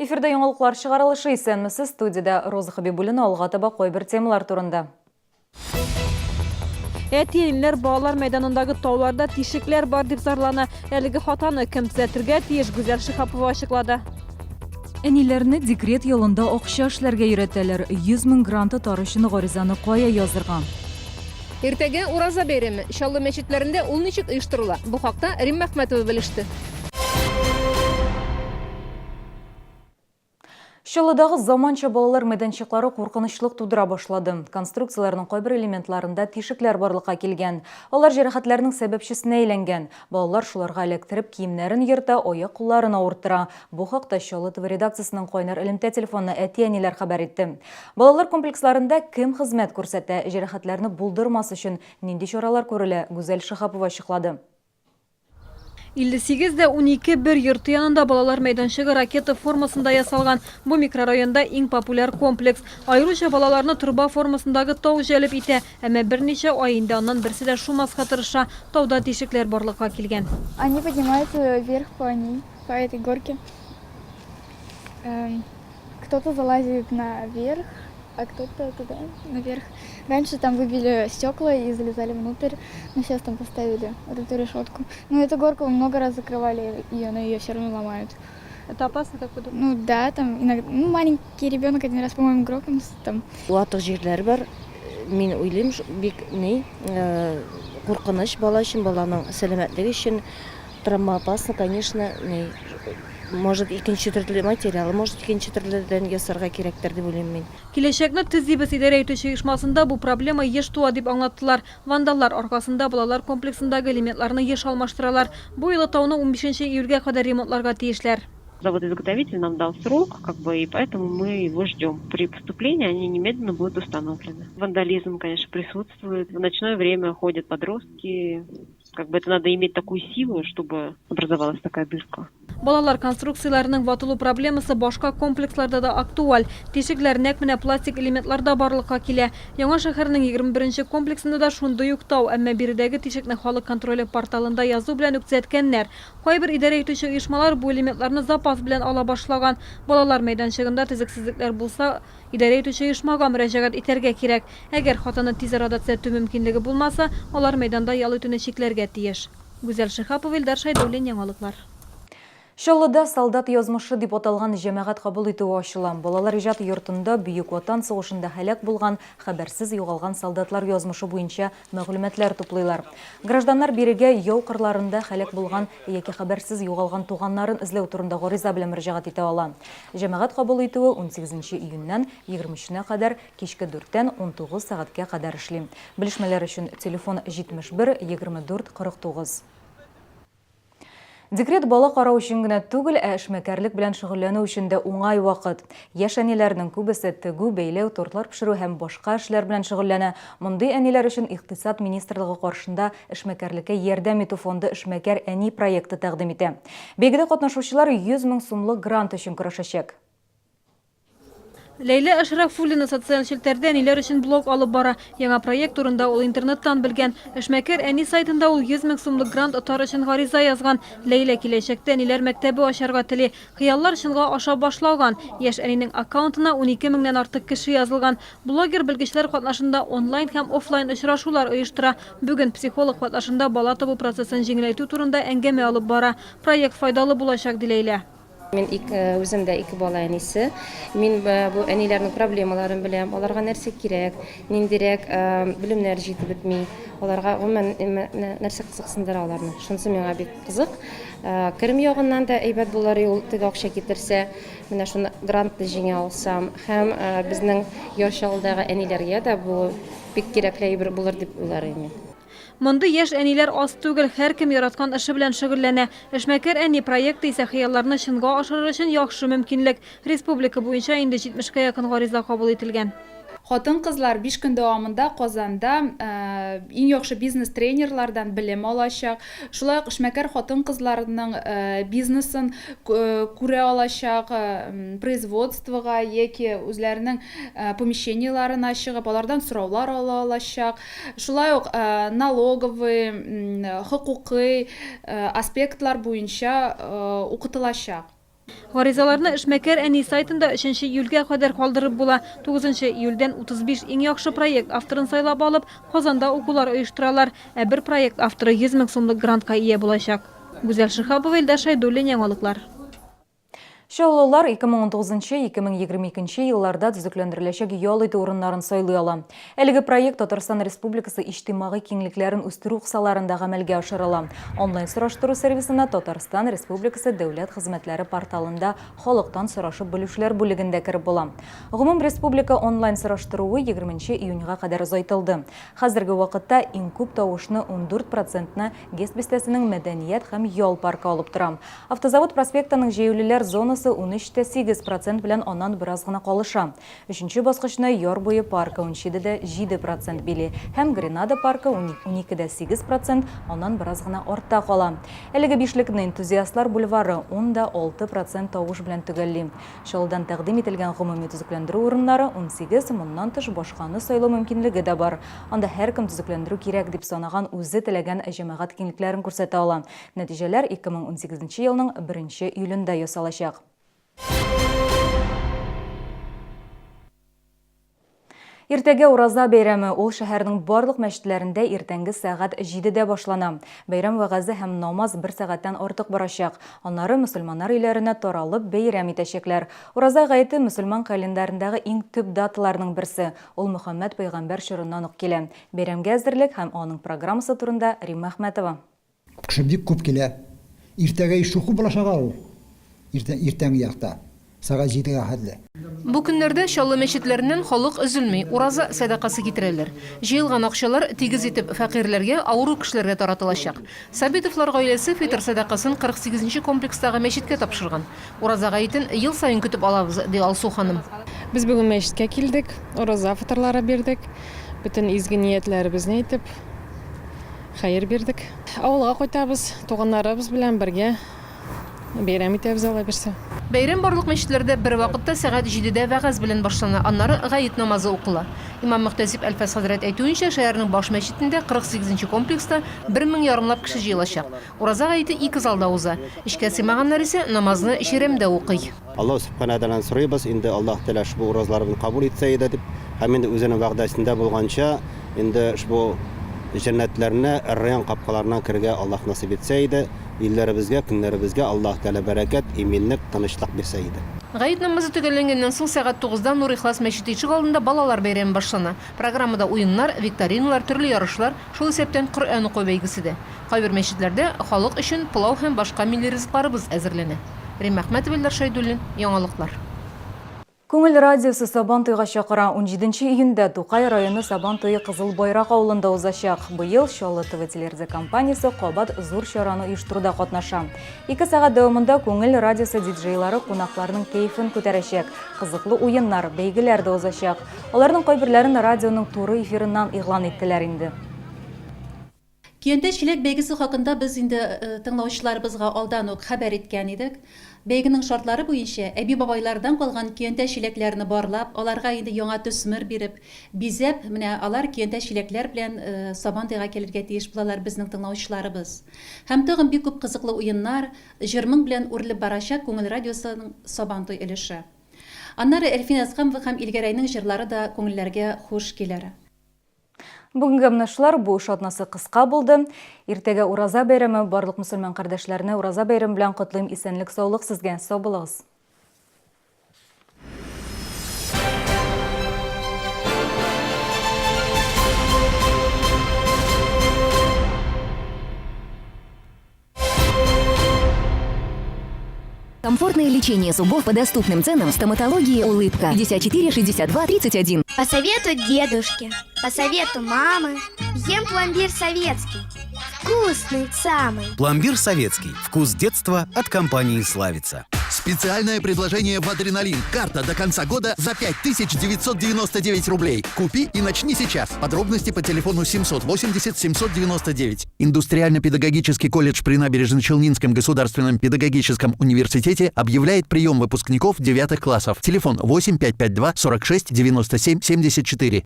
Эфирда яңалыклар чыгарылышы исәнмесез студиядә Роза Хабибуллина алга таба кайбер темалар турында. Әти-әниләр балалар мәйданындагы тауларда тишекләр бар дип зарлана. Әлеге хатаны кем төзәтергә тиеш, Гүзәл Шиһапова ачыклады. Әниләрне декрет ялында акча эшләргә өйрәтәләр. 100 мең грант отар өчен гаризаны кая язырга? Иртәгә Ураза бәйрәме. Чаллы мәчетләрендә ул ничек оештырыла? Бу хакта Римма Әхмәтова белеште. Чаллыдагы заманча балалар мәйданчыклары куркынычлык тудыра башлады. Конструкцияләрнең кайбер элементларында тишекләр барлыкка килгән. Алар җәрәхәтләрнең сәбәпчесенә әйләнгән. Балалар шуларга эләктереп киемнәрен ерта, аяк-кулларын авырттыра. Бу хакта Чаллы ТВ редакциясенең кайнар элемтә телефонына әти-әниләр хәбәр итте. Балалар комплексларында кем хезмәт күрсәтә, җәрәхәтләрне булдырмас өчен нинди чаралар күрелә, Гүзәл Шиһапова ачыклады. 58 дә 12 бер йорты янында балалар мәйданчыгы ракета формасында ясалган. Бу микрорайонда иң популяр комплекс. Аеруча балаларны торба формасындагы тау җәлеп итә. Әмма берничә ай инде аннан берсе дә шумаска тырыша. Тауда тишекләр барлыкка килгән. Они поднимаются вверх по ней, по этой горке. Кто-то залазит наверх, а кто-то туда, наверх. Раньше там выбили стекла и залезали внутрь, но сейчас там поставили вот эту решетку. Ну, эту горку много раз закрывали ее, но ее все равно ломают. Это опасно, как вы думаете? Ну да, там иногда, ну, маленький ребенок один раз, по-моему, грохнулся там. Ватык җирләр бар. Мин уйлыйм, бик ни, куркыныч бала өчен, баланың сәламәтлеге өчен травмоопасно, конечно, ни, может, икенче төрле материал, может, икенче төрледән ясарга кирәктер дип уйлыйм мин. Киләчәкне төзибез идарә итүче оешмасында бу проблема еш туа дип аңлаттылар. Вандаллар аркасында балалар комплексындагы элементларны еш алмаштыралар. Бу юлы тауны унбишенче июльгә кадәр ремонтларга тиешләр. Завод-изготовитель нам дал срок, как бы, и поэтому мы его ждем. При поступлении они немедленно будут установлены. Вандализм, конечно, присутствует. В ночное время ходят подростки. Как бы это надо иметь такую силу, чтобы образовалась такая дырка. Балалар конструкцияләренең ватылу проблемасы башка комплексларда да актуаль. Тишекләр нәкъ менә пластик элементларда барлыкка килә. Яңа шәһәрнең 21 нче комплексында да шундый ук тау, әмма биредәге тишекне Халык контроле порталында язу белән үк төзәткәннәр. Кайбер идарә итүче оешмалар бу элементларны запас белән ала башлаган. Балалар мәйданчыгында төзексезлекләр булса, Идарә итүче оешмага мөрәҗәгать итәргә кирәк. Әгәр хатаны тиз арада төзәтү мөмкинлеге булмаса, алар мәйданда ял итүне чикләргә тиеш. Гүзәл Шиһапова, Илдар Шәйдуллин, Яңалыклар. Чаллыда Солдат язмышы дип аталган җәмәгать кабул итүе ачыла. Балалар иҗат йортында Бөек Ватан сугышында һәлак булган, хәбәрсез югалган солдатлар язмышы буенча мәгълүматлар туплыйлар. Гражданнар бирегә яу кырларында һәлак булган яки хәбәрсез югалган туганнарын эзләү турында гариза белән мөрәҗәгать итә ала. Җәмәгать кабул итүе унсигезенче июньнән егерме өченә кадәр кичке дүрттән 19 сәгатькә кадәр эшли. Белешмәләр өчен телефон 71 24 49. Декрет бала карау өчен генә түгел, ә эшмәкәрлек белән шөгыльләнү өчен дә уңай вакыт. Яшь әниләрнең күбесе тегү, бәйләү, тортлар пешерү һәм башка эшләр белән шөгыльләнә. Мондый әниләр өчен Икътисад министрлыгы каршында Эшмәкәрлеккә ярдәм итү фонды Эшмәкәр әни проекты тәкъдим итә. Бәйгедә катнашучылар 100 мең сумлык грант өчен көрәшәчәк. Ләйлә Әшрафуллина социаль челтәрдә әниләр өчен блог алып бара. Яңа проект турында ул интернеттан белгән. Эшмәкәр әни сайтында ул 100 мең сумлык грант отар өчен гариза язган. Ләйлә киләчәктә әниләр мәктәбе ачарга тели. Хыяллар чынга аша башлаган. Яшь әнинең аккаунтына 12 меңнән артык кеше язылган. Блогер белгечләр катнашында онлайн һәм офлайн очрашулар оештыра. Бүген психолог катнашында бала табу процессын җиңеләйтү турында әңгәмә алып бара. Проект файдалы булачак, ди Ләйлә. Мин үзем дә ике бала әнисе. Мин бу әниләрнең проблемаларын беләм, аларга нәрсә кирәк, ниндирәк белемнәр җитеп бетми, аларга гомумән нәрсә кызыксындыра аларны. Шунысы миңа бик кызык. Керем ягыннан да әйбәт булыр ул теге акча китерсә, менә шуны грантны җиңә алсам. Һәм безнең Яр Чаллыдагы әниләргә дә бу бик кирәкле әйбер булыр дип уйлар идем мин. Мондый яшь әниләр аз түгел, һәркем яраткан эше белән шөгыльләнә. Эшмәкәр әни проекты исә хыялларны чынга ашырыр өчен яхшы мөмкинлек. Республика буенча инде 70кә якын гариза кабул ителгән. Хатын-кызлар биш көн дәвамында Казанда иң яхшы бизнес-тренерлардан белем алачак, шулай ук эшмәкәр хатын-кызларның бизнесын күрә алачак, производствога яки үзләренең помещениеларына чыгып, алардан сораулар ала алачак. Шулай ук налоговый, хокукый аспектлар буенча укытылачак. Гаризаларны Эшмәкәр әни сайтында өченче июльгә кадәр калдырып була. Тугызынчы июльдән 35 иң яхшы проект авторын сайлап алып, Казанда укулар оештыралар. Ә бер проект авторы 100 мең сумлык грантка ия булачак. Гүзәл Шиһапова, Илдар Шәйдуллин, Яңалыклар. Чаллылар 2019-2022 елларда төзекләндереләчәк ял итү урыннарын сайлый ала. Әлеге проект Татарстан Республикасы иҗтимагый киңлекләрен үстерү кысаларында гамәлгә ашырыла. Онлайн-сораштыру сервисына Татарстан Республикасы Дәүләт хезмәтләре порталында халыктан сорашып белүчеләр бүлегендә кереп була. Гомумреспублика онлайн-сораштыруы 20 нче июньга кадәр озайтылды. Хәзерге вакытта иң күп тавышны, 14 процентны, ГЭС бистәсенең Мәдәният һәм ял паркы алып тора. Автозавод проспектының җәяүлеләр зонасы 13 тә 8 процент белән аннан бераз гына калыша. Өченче баскычны Яр буе паркы 17 дә 7 процент били һәм Гренада паркы 12 дә 8 процент аннан бераз гына артта кала. Әлеге бишлекне Энтузиастлар бульвары 10 да 6 процент тавыш белән төгәлли. Чаллыдан тәкъдим ителгән гомуми төзекләндерү урыннары, 18, моннан тыш башканы сайлау мөмкинлеге дә бар. Анда һәркем төзекләндерү кирәк дип санаган үзе теләгән җәмәгать киңлекләрен күрсәтә ала. Нәтиҗәләр 2018 нче елның беренче июлендә ясалачак. Иртәгә Ураза бәйрәме, ул шәһәрнең барлык мәчетләрендә иртәнге сәгать җидедә башлана. Бәйрәм вәгазе һәм намаз бер сәгатьтән артык барачак. Аннары мөселманнар өйләренә таралып бәйрәм итәчәкләр. Ураза гаете мөселман календарендагы иң төп даталарның берсе. Ул Мөхәммәд пәйгамбәр чорыннан ук килә. Бәйрәмгә әзерлек һәм аның программасы турында Римма Әхмәтова. Кеше бик күп килә. Иртәгә ишү күп булачак ул. Иртә, иртәнге якта. Сәгать җидегә хәтле. Бу көннәрдә Чаллы мәчетләреннән халык өзелми, ураза сәдакасы китерәләр. Җыелган акчалар тигез итеп фәкыйрьләргә, авыру кешеләргә таратылачак. Сабитовлар гаиләсе фитыр сәдакасын 48 нче комплекстагы мәчеткә тапшырган. Ураза гаетен ел саен көтеп алабыз, ди Алсу ханым. Без бүген мәчеткә килдек, ураза фытырлары бирдек, бөтен изге ниятләребезне әйтеп, Хәер бирдек. Авылга кайтабыз, туганнарыбыз белән бергә бәйрәм итәбез, Алла бирсә. Бәйрәм барлык мәчетләрдә бер вакытта сәгать җидедә вәгазь белән башлана, аннары гает намазы укыла. Имам-мөхтәсиб Әлфәс хәзрәт әйтүенчә, шәһәрнең баш мәчетендә, 48 нче комплекста бер мең ярымлап кеше җыелачак. Ураза гаете ике залда уза. Эчкә сыймаганнар исә намазны чирәмдә укый. Аллаһ Сүбхәнәһү Тәгаләдән сорыйбыз, инде Аллаһ Тәгалә ошбу уразаларыбызны кабул итсә иде дип, һәм инде үзенең вәгъдәсендә булганча, инде ошбу җәннәтләренә, Әр-Райян капкаларына керергә Аллаһ насыйп итсә иде, илләребезгә, көннәребезгә Аллаһ Тәгалә бәрәкәт, иминлек, тынычлык бирсә иде. Гает намазы төгәлләнгәннән соң сәгать тугызда Нур-Ихлас мәчете ишегалдында балалар бәйрәме башлана. Программада уеннар, викториналар, төрле ярышлар, шул исәптән Коръән уку бәйгесе дә. Кайбер мәчетләрдә халык өчен пылау һәм башка милли ризыкларыбыз әзерләнә. Римма Әхмәтова, Илдар Шәйдуллин, Яңалыклар. Күңел радиосы Сабантуйга чакыра. Унҗиденче июньдә Тукай районы Сабан туе Кызыл Байрак авылында узачак. Быел Чаллы ТВ телерадиокомпаниясе кабат зур чараны оештыруда катнаша. Ике сәгать дәвамында Күңел радиосы диджейлары кунакларның кәефен күтәрәчәк. Кызыклы уеннар, бәйгеләр дә узачак. Аларның кайберләрен радионың туры эфирыннан игълан иттеләр инде. Көянтә чиләк бәйгесе хакында без инде тыңлаучыларыбызга алдан ук хәбәр иткән идек. Бәйгенең шартлары буенча, әби-бабайлардан калган көянтә чиләкләрне барлап, аларга инде яңа төсмер биреп, бизәп, менә алар көянтә чиләкләр белән Сабантуйга килергә тиеш булалар безнең тыңлаучыларыбыз. Һәм тагын бик күп кызыклы уеннар, җыр-моң белән үрелеп барачак Күңел радиосының Сабантуй өлеше. Аннары Әлфинә Әсхәмова һәм Илгәрәйнең җырлары да күңелләргә хуш килер. Бүгенге менә шулар, бу эш атнасы кыска булды. Иртәгә Ураза бәйрәме, барлык мөселман кардәшләрне Ураза бәйрәме белән котлыйм, исәнлек-саулык сезгә, сау булыгыз. Комфортное лечение зубов по доступным ценам в стоматологии «Улыбка». 54 62 31. По совету дедушки, по совету мамы, ем пломбир советский. Вкусный самый. Пломбир советский. Вкус детства от компании «Славица». Специальное предложение в «Адреналин». Карта до конца года за 5999 рублей. Купи и начни сейчас. Подробности по телефону 780 799. Индустриально-педагогический колледж при Набережно-Челнинском государственном педагогическом университете объявляет прием выпускников 9 классов. Телефон 8552 46 97 74.